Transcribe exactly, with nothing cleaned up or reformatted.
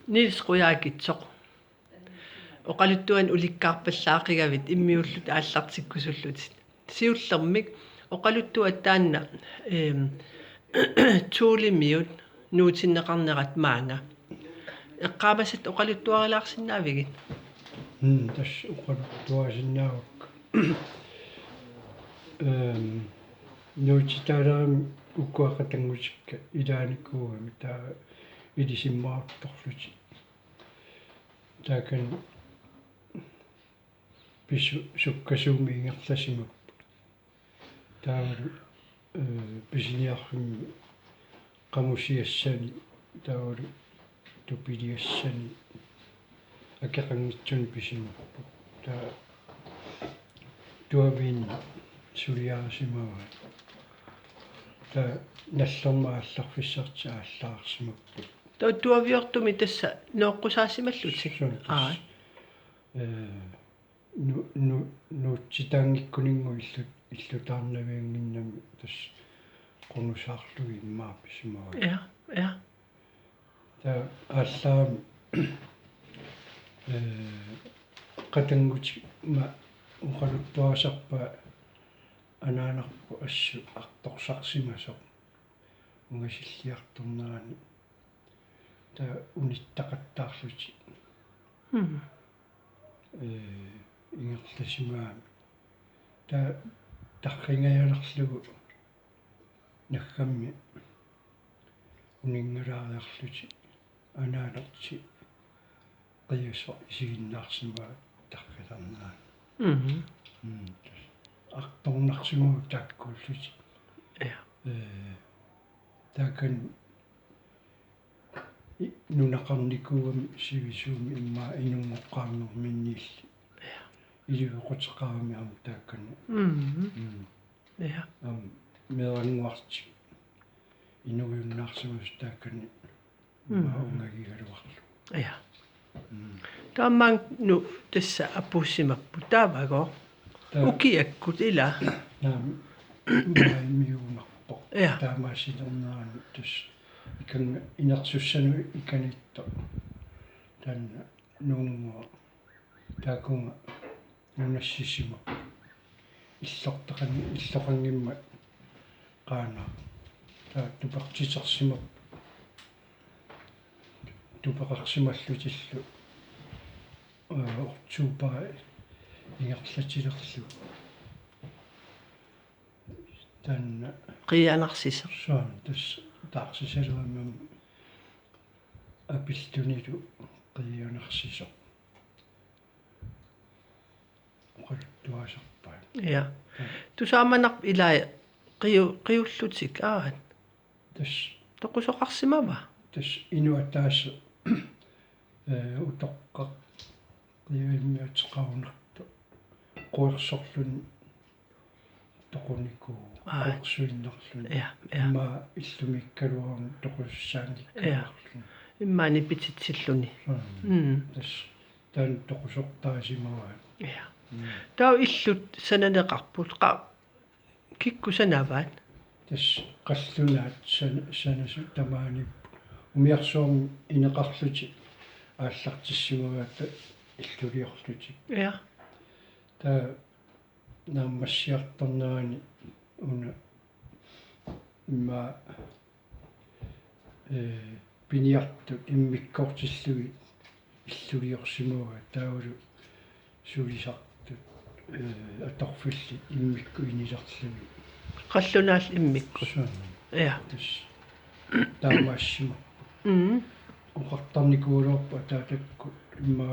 Niels Qujaukitsoq. Oqaluttuanik ulikkaarpallaaqigavit immiullutit aallartikkusullutit. Siullermik oqaluttuat taanna, ehm, Thulemiut nuutinneqarnerat maanga. Eqqaamasat oqaluttuarilaarsinnaavigit? Mm, tassa oqaluttuarisinnaavakka. Ehm, nuutitaalerami ukua qatanngutikka ilaanikuugamik taava ilisimaartorlutik. Taakani pisu-, sukkasuumik ingerlasimapput. Taavalu, eh, pisiniarfimmi qamusiassani, taavalu tupiliassani, akeqanngitsuni pisimapput. Taava tuaviinnaq suliarisimavaat. Taava nallermat aallarfissartik aallaarsimapput. Taava tuaviortumi tassa nooqqusaassimallutik? Suu, tassa. Aa. Eh, nu-, nu-, nuutsitaanngikkuninnga illu-, illutaarnaviannginnami tassa qunusaarlugit immaqa pisimavaat. Ja, ja. Taava aallaramik, eh, qatanngutima oqaluttuarisarpaat anaanarput assut artorsarsimasoq ungasilliartornerani. Taava unittaqattaarlutik. Mm. Eh, ingerlasimagami. Taava tarringajalerlugu naggammi uninngalaariarlutik anaanartik qiasoq isiginnaarsimavaat tarrilernerani. Mhm. Mm. Artornarsimavaat taakkuullutik. Ja. Eh, taakani i-, nunaqarnikuugami sivisuumik immaqa inunngoqqaarnerminniilli. Ja. Iliveqquteqarami aamma taakani. Mhm. Mm. Ja. Aamma meerannguartik inuiunnaarsimasut taakani. Mm. Immaqa ungagigaluarlugu. Ja. Mm. Taamaanngooq tassa apuussimapput taavagooq. Taava ukiakkut ila. Naamik, maajimiugunarpoq. Ja. Taamaasilernerani tassa. Ikan-, inersussanut ikaniittoq. Taanna nuunngua. Taakunga nunassisimapput. Illortaqan-, illoqanngimmat qaanaaq. Taava tupertitersimapput. Tupeqarsimallutillu, eh, oktober ingerlatilerlugu. Taanna qiianarsisoq. Suu, tassa taarsisalerami apillunilu qiianarsisoq. Oqaluttuarisarpaat. Ja. Mm. Tusaamanarpoq ilai qiu-, qiullutik aat. Tassa. Toqusoqarsimava? Tassa inuit tassa, eh, utoqqaq qiuimmiuteqarunartoq. Quersorluni toqunikuuvoq. Aa. Quersuinnarluni. Ja, ja. Immaqa illumiikkaluarluni toqusussaanngikkaluarluni. Ja. Immaqa nipititsilluni. Mm. Mm. Tassa taanna toqusortarisimavaat. Ja. Mm. Taava illut sananeqarput. Qa-, kikkut sanavaat? Tassa qallunaat san-, sanasut tamaaniipput. Umiarsuarmi ineqarlutik aallartissimavaat illuliorlutik. Ja. Taava naammassiartornerani una immaqa, eh, piniartut immikkoortillugit illuliorsimavaat taavalu sulisartut, eh, atorfillit immikkut inilerlugit. Qallunaallu immikkut. Suu. Ja. Tassa taamaassimapput. Mm. Oqartarnikuugaluarpoq ataatakkut immaqa